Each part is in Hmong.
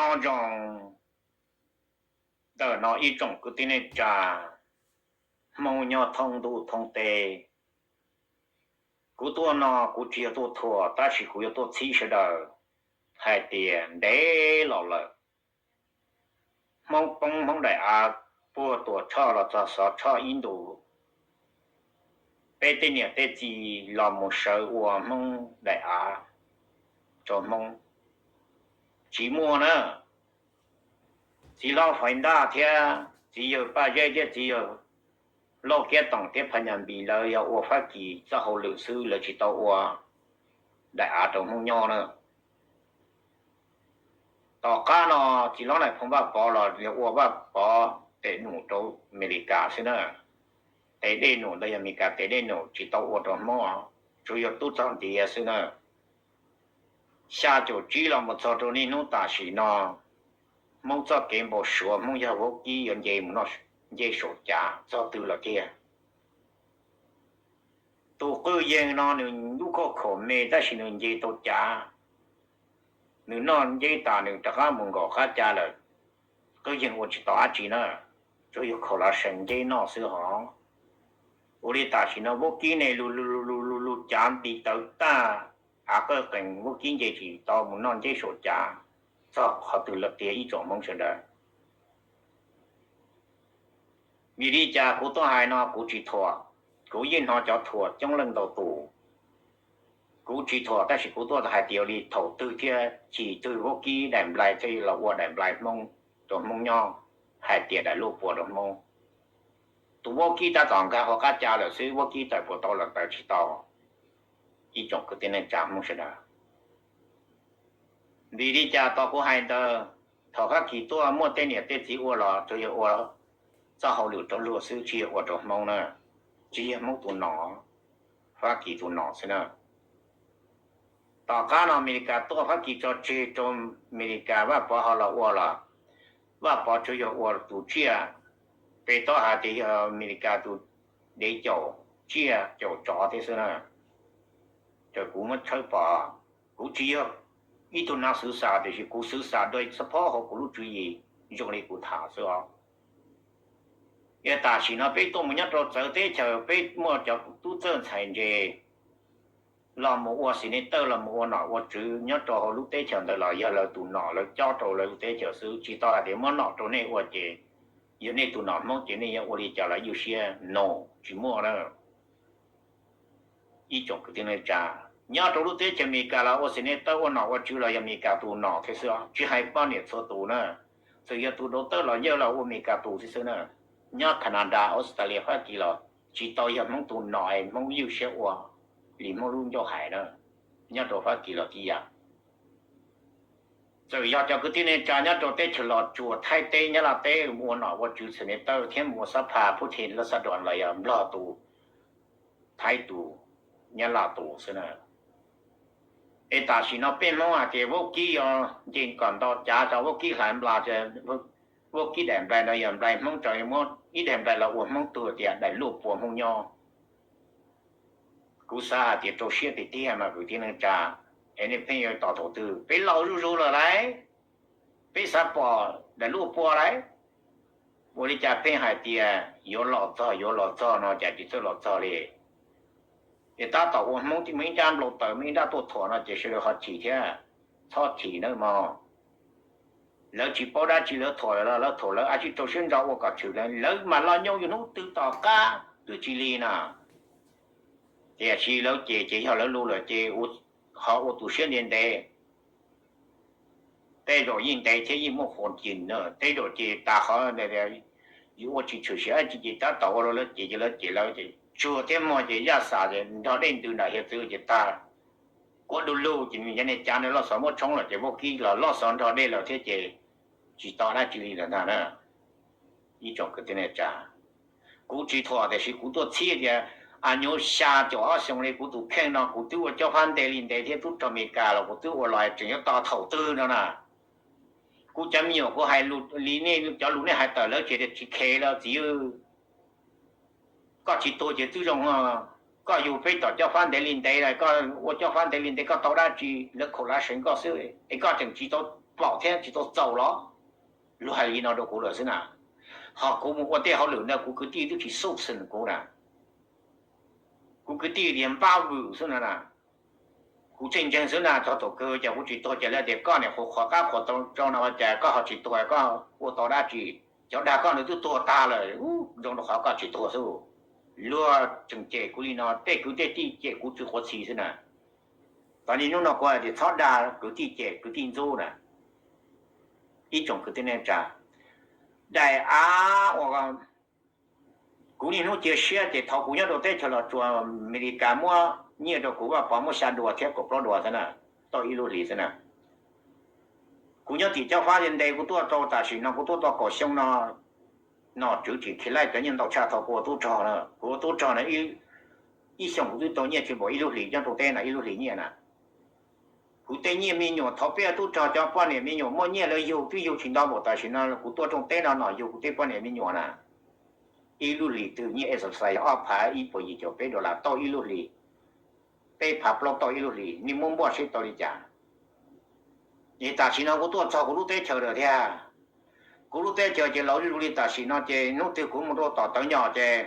Nyob zoo ntawm no ib tsoom kwv tij neej tsa Hmoob nyob thoob ntuj thoob teb. Kuv tuaj no kuv tsis yog tuaj thuam, tab sis kuv yuav tuaj txhib sawv daws hais tias ntev los lawm, Hmoob poob Hmoob daim av puag Tuam Tshoj los txog Xov Tshoj ib ntus, peb tej niam tej txiv los mus sawv ua Hmoob daim av rau Hmoob, tsis muaj na. Txiv hlob Faiv Ntaj thiab txiv yawg Paj Zeb thiab txiv yawg Lauj Kiab Toom thiab Phas Nyas Npis lawv yog ua Fab Kis txoj hauj lwm xwb, lawv tsis tau ua daim av rau Hmoob nyob na. Tom qab no txiv hlob Nais Phoo Vaj Pov los yog ua Vaj Pov tes num rau Amelikas xwb na. Tes dej num ntawd yog Amelikas tes dej num, tsis tau ua rau Hmoob, tsuas yog tub txog ntiav xwb na. Xya caum tsib los mus txog rau niaj hnub tam sim no, Hmoob txoj kev npau suav Hmoob yog vaub kib yuav nce mus noj ncej saum cav txog twg los tiag. Tus Qwj Yeeg no nws lub khauj khaum me tab sis nws nce tau cav, nws noj nceb tas nws rov qab mus nkaum qab cav lawm. Qwj Yeeg ua tsis tau dab tsi na, tsuas yog khaum lav sees nceb noj xwb hos. Ua li tam sim no vaub kib ne lug lug lug lug lug cav nti tawv tag, av qawj qees, vaub kib nce tsis tau mus noj nceb saum cav txog qhov twg lawm tiag ib tsoom Hmoob sawv daws. Vim li cas kuv tuaj hais no kuv tsis thuam, kuv yeej hnov cov thuam coob leej ntau tus. Kuv tsis thuam tab sis kuv tuaj hais tias li thaum twg thiab chim twg vaub kib daim nplai thiaj los ua daim nplai Hmoob rau Hmoob nyob, hais tias daim luj pua rau Hmoob. Tus vaub kib tab tom nkag hauv qab cav lawm xwb, vaub kib tawm puas tau los tawm tsis tau. Ib tsoom kwv tij neej tsa Hmoob sawv daws, vim li cas tau kuv hais ntawd, thaum Fab Kis tuaj muaj tej niam tej txiv ua los tsuas yog ua txoj hauj lwm rau luag xwb, tsis yog ua rau Hmoob na, tsis yog Hmoob tus nom, Fab Kis tus nom xwb na. Tom qab no Amelikas tuaj, Fab Kis tso tseg rau Amelikas, Vaj Pov ho los ua los, Vaj Pov tsuas yog ua tus tsiaj, peb tau hais tias yog Amelikas tus dev caum tsiaj caum tsov thiab xwb na. Ces kuv muab tshawb pom, kuv tsis yog ib tug nav xwv xam tiam sis kuv xwv xam dua xab phob hauv kuv lub tswv yim zoo li kuv tham xwb os. Yog tam sim no peb tuaj mus nyob rau txawv teb chaws, peb muaj cov tub txawj ntxhais ntse los mus ua xi ne tawj, los mus ua nom ua tswv nyob rau hauv lub teb chaws ntawd los yog lawv tus nom lawv cob rau lawv lub teb chaws xwb, tsis tau hais tias muab nom rau nej ua ces yog nej tus nom Hmoob ces nej yuav ua li cas los ywj siab no, tsis muaj na. Ib tsoom kwv tij neej tsa, nyob rau lub teb chaws Amelikas los ua xi ne tawj ua nom ua tswv los yog Amelikas tus nom thiab xwb, tsis hais poj niam txhua tus na, txawm yog tus dau tawj los yawg los ua Amelikas tus thiab xwb na. Nyob Canada, Australia, Fab Kis los tsis tau yog Hmoob tus nom es Hmoob ywj siab ua li Hmoob lub ncauj hais na. Nyob rau Fab Kis los tib yam. Txawm yog cov kwv tij neej tsa nyob rau teb chaws Los Tsuas, Thaib teb, Nyab Laj teb mus ua nom ua tswv xi ne tawj thiab mus ua xab pha phub thi lab xab doos los yog Nplog tus, Thaib tus, Nyab Laj tus xwb na. Es tam sim no peb Hmoob hais tias vaub kib yog nce kom ntau cav, tso vaub kib hlais nplas, vaub kib daim nplai no yog nplai Hmoob, tso muab ib daim nplai los ua Hmoob tuag tias daim luj pua Hmoob nyob. Kuv xav hais tias rau siab tiag tiag mas kwv tij neej tsa, es nej pheej yuav tos thaum twg? Peb laus zuj zus lawm lauj, peb xav pom daim luj pua lauj. Ua li cas pheej hais tias yuav los txog yuav los txog no cas tsis txawj los txog li? Es tab tom ua Hmoob muaj ib nrab npau taws muaj ib nrab tuaj thuam no ces sawv daws ho chim thiab, txhob chim nawb mog. Lawv tsis paub dab tsi lawv thuam lawm los lawv thuam lawv, ab tsis rau siab ntso ua kom tshwm lawv, lawv mam los nyoo yus hnub twg tom qab twb tsis li na. Tiam sis lawv cem ces yog lawv lus lawm ces ho ua tus siab ntev ntev. Tej zaum yeej ntev thiab yeej muaj qhuas cim na, tej zaum ces tas qhov yus ua tsis tshwm sim dab tsi ces tab tom ua rau lawv cem ces lawv cem lawv ces tsuag thiab muag ces yaj xav ces nrog dej ntws nram hiav txwv ces tag. Kuab du lug ces nws cov niag cav ntawd loj xov muab tshoob lawm ces vaub kib los loj xov nrog dej lawm thiab ces tsis tau dab tsi li lawm ntag na. Ib tsoom kwv tij neej tsa, kuv tsis thuam tiam sis kuv tuaj txhib tias, a, nyuv xya caum ob xyoo li kuv tus kheej no kuv twb ua cob fab ntev li ntev thiab tub rog Amelikas los kuv twb ua los tseem yuav tos thaum twg no na. Kuv cov me nyuam kuv hais li nej cov lus nej hais tawm lawv tsis tias tsis khev lawm txiv. Koj tsis tuag ces twb zoo. Koj yug peb tom cob fab ntev li ntev lawm, koj ua cob fab ntev li ntev koj tau dab tsi? Lawv khaum lav seev koj xwb es koj tseem tsis tau pom thiab tsis tau txaus los? Luag hais li no rau kuv lawm xwb na. Ho kuv mus ua tej hauj lwm ntawd kuv kwv tij twb tsis xub xwm kuv na. Kuv kwv tij tias npab vwm xwb no na. Kuv txheej ntseeg xwb na, txog thaum kawg ces kuv tsis tuag ces lawv tias koj niam qhuav qhuav qab qhuav tau rau no ua cas koj ho tsis tuag, koj ua tau dab tsi? Cov dag koj nws twb tuag tag lawm, zoo rau qhov koj tsis tuag xwb. Luag tseem cem kuv li no, tej kwv tej tij cem kuv tsw quav txhi xwb na. Txog niaj hnub no kuv hais tias txhob dag kwv tij cem kwv tij ntxub na. Ib tsoom kwv tij neej tsa, dai av ua, kuv niaj hnub cia siab ces thaum kuv nyob rau teb chaws Los Tsuas, Amelikas muab nyiaj rau kuv, Vaj Pov muab xya duas thiab kaum plaub duas xwb na, tau ib lub hlis xwb na. Kuv nyob tim Cob Fab nte, kuv tuaj tau tam sim no kuv tuaj tau kaum xyoo no, nom tswv tsis khi laij cov nyiaj ntau tshaj thaum kuv ua tub rog na. Kuv ua tub rog na, ib xyoos kuv twb tau nyiaj tsis npaum ib lub hlis nyob rau teb na, ib lub hlis nyiaj na. Kuv tej nyiaj me nyuam thaum peb ua tub rog cov poj niam me nyuam muaj nyiaj lawv yug twb yug tsis ntau npaum tam sim no kuv tuaj rooj teb no nom yug kuv tej poj niam me nyuam na. Ib lub hlis twg nyiaj exercise ob phav ib puas yim caum peb dollar tau ib lub hlis, peb phav plaub tau ib lub hlis, nej muab npuaj seb tau li cas. Es tam sim no kuv tuaj txog kuv lub teb chaws lawm thiab. Kuv lub teb chaws ces laus zuj zus li tam sim no ces hnub twg kuv mus rau tom tawv nyom ces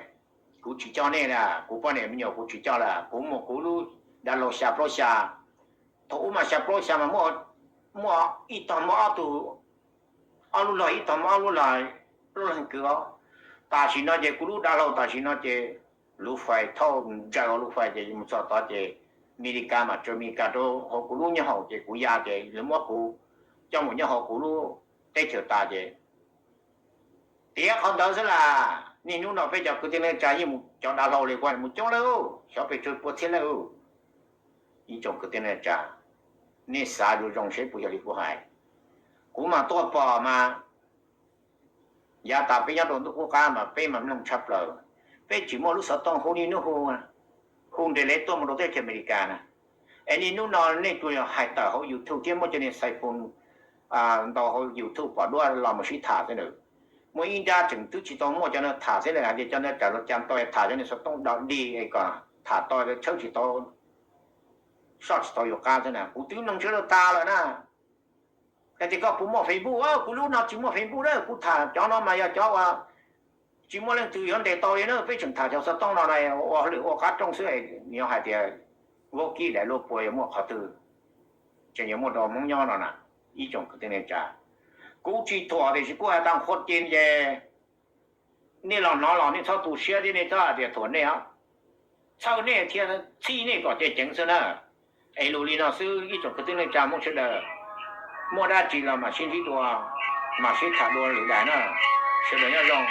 kuv tsis coj nej lawm, kuv poj niam me nyuam kuv tsis coj lawm, kuv mus kuv lub dav laug xya plaub xya. Thaum ub mas xya plaub xya mas muaj ib tog muaj ob tug, ob lub log, ib tog muaj ob lub log, lub log kwv os. Tam sim no ces kuv lub dav laug tam sim no ces lub fais thauj ntsaws lub fais ces mus txog tod ces Amelikas mas tsaws Amelikas rau hauv kuv lub nyob haus ces kuv ya ces lawv muab kuv coj mus nyob hauv kuv lub teb chaws tas ces tiav qhov ntawd xwb las. Niaj hnub no peb cov kwv tij neej tsa yeej mus cov dav laug li kuj mus coob lawm, xyov pes tsawg pua txhiab lawm. Ib tsoom kwv tij neej tsa, nej xav zoo zoo seb puas yog li kuv hais. Kuv mas tuaj pom mas yav tas peb nyob rau ntuj qub qab mas peb mas mloog tshaj plaws. Peb tsis muaj lub xov tooj hu niaj hnub hu, hu nres le tuaj mus rau teb chaws Amelikas na. Es niaj hnub no nej tsuas yog hais tawm hauv YouTube thiab muab cov niag xai phoo ntaus hauv YouTube pom duab los mus sib tham xwb na. Muaj ib nrab tseem twb tsis tau muaj cov no tham thiab lawm hais tias cov no tsam los cas tau tham cov niag xov tooj dog dig es kom tham tau tshawb tsis tau, soj tsis tau yuav qab xwb na. Kuv twb mloog sawv daws tas lawm na. Hais tias koj puas muaj Facebook, kuv lub no tsis muaj Facebook na, kuv tham cov no mas yog cov uas tsis muaj leej twg yuav ntes tau li na, peb tseem tham cov xov tooj no na, ua hauj lwm ua qab rooj xwb, yuav hais tias vaub kib daim luaj puas yuav muaj qhov twg, tseem yuav muaj rau Hmoob nyob no na. Ib tsoom kwv tij neej tsa, kuv tsis thuam tiam sis kuv hais tau qhua ces ces nej los hnov los nej txhob tu siab thiab nej txhob hais tias thuam nej os. Txhawj nej thiab txhij nej kom ceev ceev xwb na. Es lus li no xwb ib tsoom kwv tij neej tsa Hmoob sawv daws, muaj dab tsi los mam sib ntsib dua, mam sib tham dua lwm daim na. Sawv daws nyob zoo.